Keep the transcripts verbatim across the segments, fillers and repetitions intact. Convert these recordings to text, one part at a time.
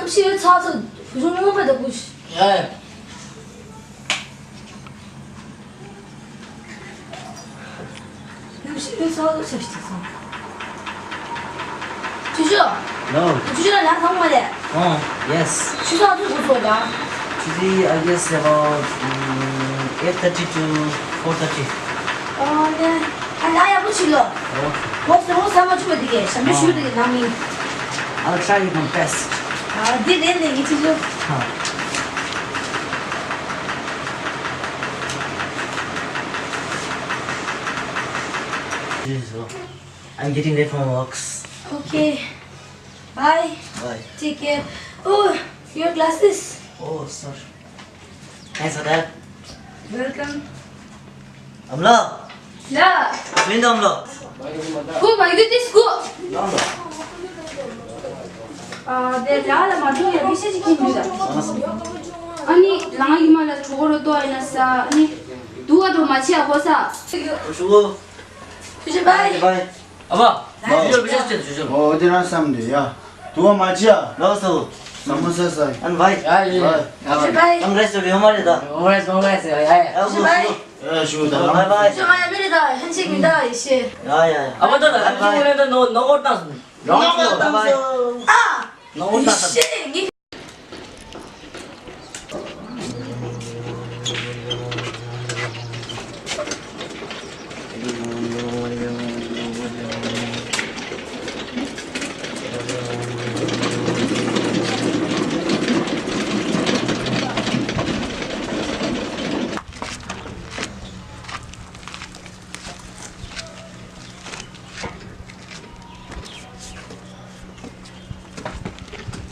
གནམ་གཤིས་ཡོད་ཚ་ཚ། བུ་ཆུང་སྔོན་པ་དང་བུ། ཡ་ཡ། གནམ་གཤིས་ཡོད་ཚ་ཚ་ཆ་ཞིག་སོང་། ཆུ་ཆུ། No. ཆུ་ཆུ་ལ་ལ་ཐང་མ་རེད། Oh, yes. ཆུ་ཚོད་ཚོད་གོ་ཚོད་ག་ཆུ་ཚོད། I guess about, um, eight thirty to four thirty. ཨོ་ནེ། ཨ་ལ་ཡག་པོ་ཞིག་ལོ། Okay. ངོ་སོ་ངོ་ས་མ་ཆུ་བ་དེ་གས་ཞབས་ཞུ་ཞུ་དེ་གས་ནང་མི། I'll try my best. ཨ་འདི་ལས་ནས་ངི་ཆུ་ཆུ། ཨ། I'm getting late from works. Okay. Bye. Bye. Take care. Oh, your glasses. Oh, sir. Thanks for that. Welcome. ཨམ་ལགས། ལགས། མིན་འདུག་ཨམ་ལགས། Go, my goodness, go. ཨ་དེ་ལ་ལ་མ་འགྲོ་ཡ་མི་ཤེས་ཅིག་ཁྱིམ་འདུག་ཨ་ནི་ལང་ཡི་མ་ལ་གྲོགས་རོ་ཏོ་ཨེ་ན་ས་ཨ་ནི་དུ་བ་འགྲོ་མ་ཆེ་ཨ་ཧོ་ས། ཞུ་གོ། ཞུ་ཞུ་bye. Bye. ཨ་ཕ། ཞུ་ཞུ་བི་ཤ་ཅན་ཞུ་ཞུ། ཨོ་དེ་རང་བསམ་དེ་ཡ། དུ་བ་མ་ཅི་ཡ། ལགས་སོ། ས་མོ་ས་ས། ཨན་བའི། ཡ་ཡ་ཡ། ཞུ་bye. ཨམ་རེ་སོ་རི་ཡོ་མ་རེ་ད། ཨོ་རེ་སོ་རེ་སོ་ཡ་ཡ། ཞུ་bye. ཡ་ཞུ་ད། bye bye. ཞུ་ང་ཡ་མི་རེ་ད་ཧན་ཆེ་མི་ད་ཡེ་ཤེ། ཡ་ཡ་ཡ། ཨ་ཕ་ད་ད་ཨ་ཕ་ཅི་མོ་ལེ་ད་ནོ་ནོ་གོ་ཏང་སོ། རང་ཚོ་bye bye. ཨ། ནོ་གོ་ཏང་སོ། ཡེ་ཤེ་ངི།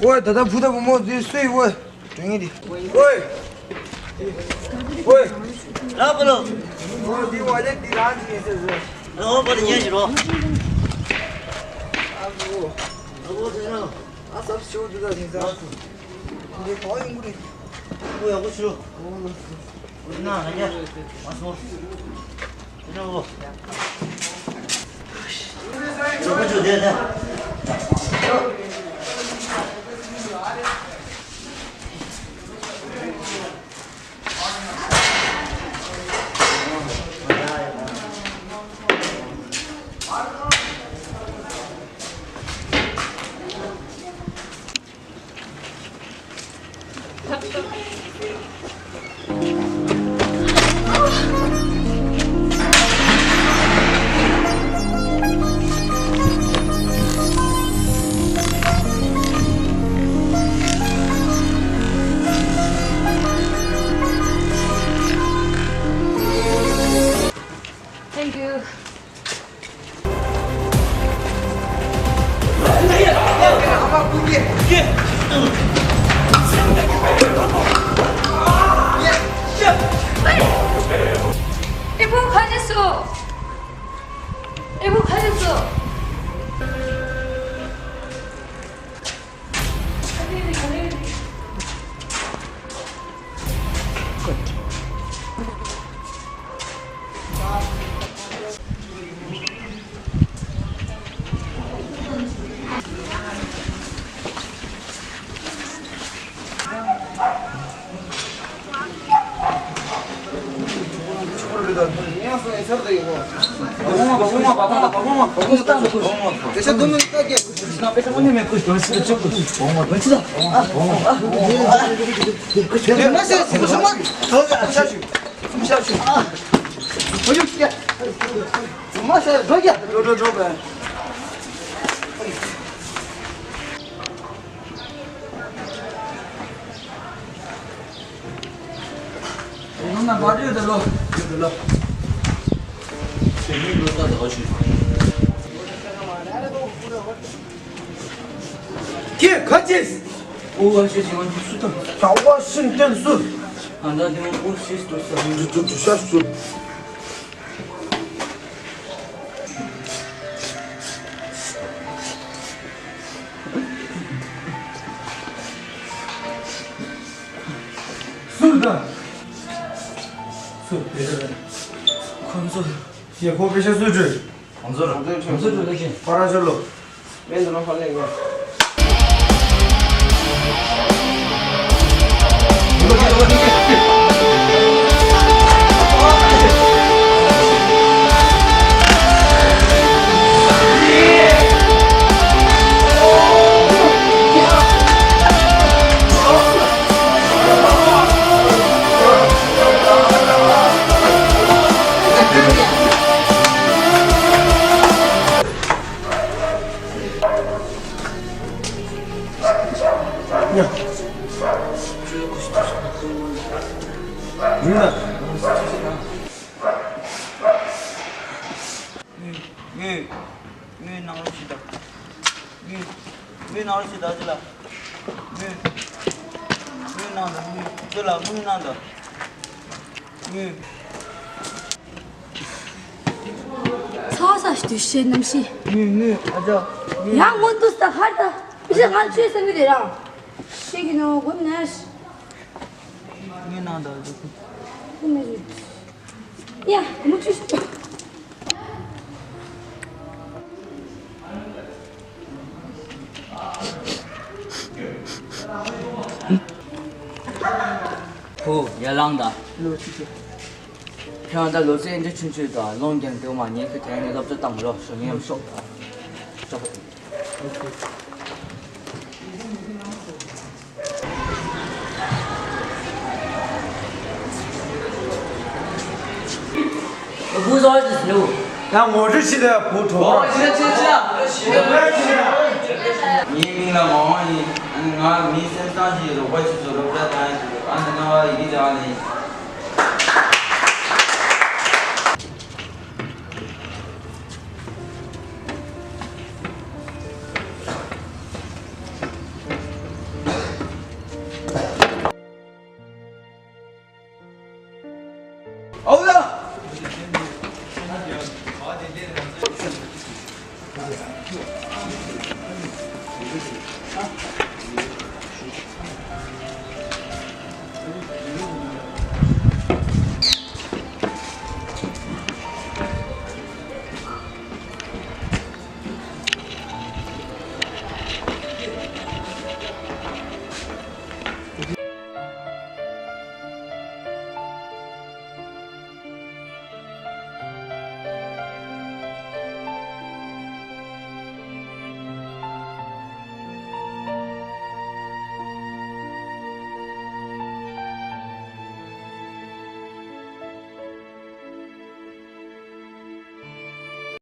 ཝེ། ད་ལྟ་བུ་དང་བུ་མོ་དེ་སུ་ཡིན་ཝེ། དྲན་ངེས་དེ། ཝེ། ཝེ། ར་པ་ལོ། ཨོ་དེ་ཝ་ལེ་དེ་རང་གི་ཡིན་ཟེར་ཟེར། ཨོ་པ་དེ་ཉན་ཞིག་རོ། ཨ་ལོ། ཨོ་དེ་རང་། ཨ་སབ་ཤོ་དེ་ད་ཡིན་ཟེར། འདི་གོ་ཡིན་གུ་རེད། ཨོ་ཡག་པོ་ཞུ། ཨོ་ལོ། Thank you. ཨེ་བུ་ཁ་ཆེ་སོ། ཨེ་བུ་ཁ་ཆེ་སོ། ཁྱེད་ག་ཅི། ཨོ་ཝ་ཤེས་ཤེས་ཝན་ཅུ་སུ་དང་། ད་ཝ་ཤིང་ཏན་སུ། ཨ་ན་དེ་མོ་ཨོ་ཤེས་ཏོ་ས། ཏུ་ཏུ་ཏུ་ཤ་སུ། སུ་དང་། སུ་དེ་རེད། ཁོང་ཚོ། ཡེ་ཁོ་པེ་ཤ་སུ་བྲོས། ཁོང་ཚོ་ར། ཁོང་ཚོ་བྲོས་ལེགས་ཤིང་། ཕ་ར་ཤ་ལོ། མེན་དུ་ནོ་ཧ་ལེ་གོ། ཡ། ཡིན་ན། ངས། ངས། ངས་ནང་ལོགས་ཤིག་ད། ངས། ངས་ནང་ལོགས་ཤིག་ད་ཅི་ལ། ངས། ངས་ནང་ད། ངས་ཅི་ལ་ངས་ནང་ད། ངས། ཚ་བ་ས་ཞིག་ཏུ་བཤད་རྣམ་ཤེས། ངས། ངས་ཨ་ཅག་ངས། ཡང་སྔོན་དུ་ས་ཧར་ད། མི་ཤེས་ང་ཆོས་སེམས་མི་དེ་རང་། ཤེས་ཀྱི་ནོ་སྒོམ་ནས། ངས་ནང་ད་ཨ་ཅག་སྒོམ་ནས་རེད། ཡ། མུ་ཆུ་ཤི། ཧུ། ཡར་ལངས་དང་། ལོ་ཆུ་ཆུ། ཁྱོད་ད་ལོ་ཚད་འདི་ཆུང་ཆུང་དང་རླུང་རྒྱང་དེ་མ་ཉན་ཁི་དེ་ནས་སློབ་གྲྭ་བཏང་རོགས་ཞུ་ངས་ཡང་ཤོག་ཅོག Who's all this new? ད་ངོ་སྤྲོད་བྱེད་ལ་བུ་གྲོགས། ངའི་མིང་ལ་ངག་དབང་ཡིན། ང་མིའི་སེམས་བཟང་ཞིག་རོགས་པ་ཆུ་ཚོད་སློབ་གྲྭ་དང་ཡིན། ཨ་ནི་རྣ་བ་ཡི་གེ་བྱ་བ་ནི། ཨའོ་ལ།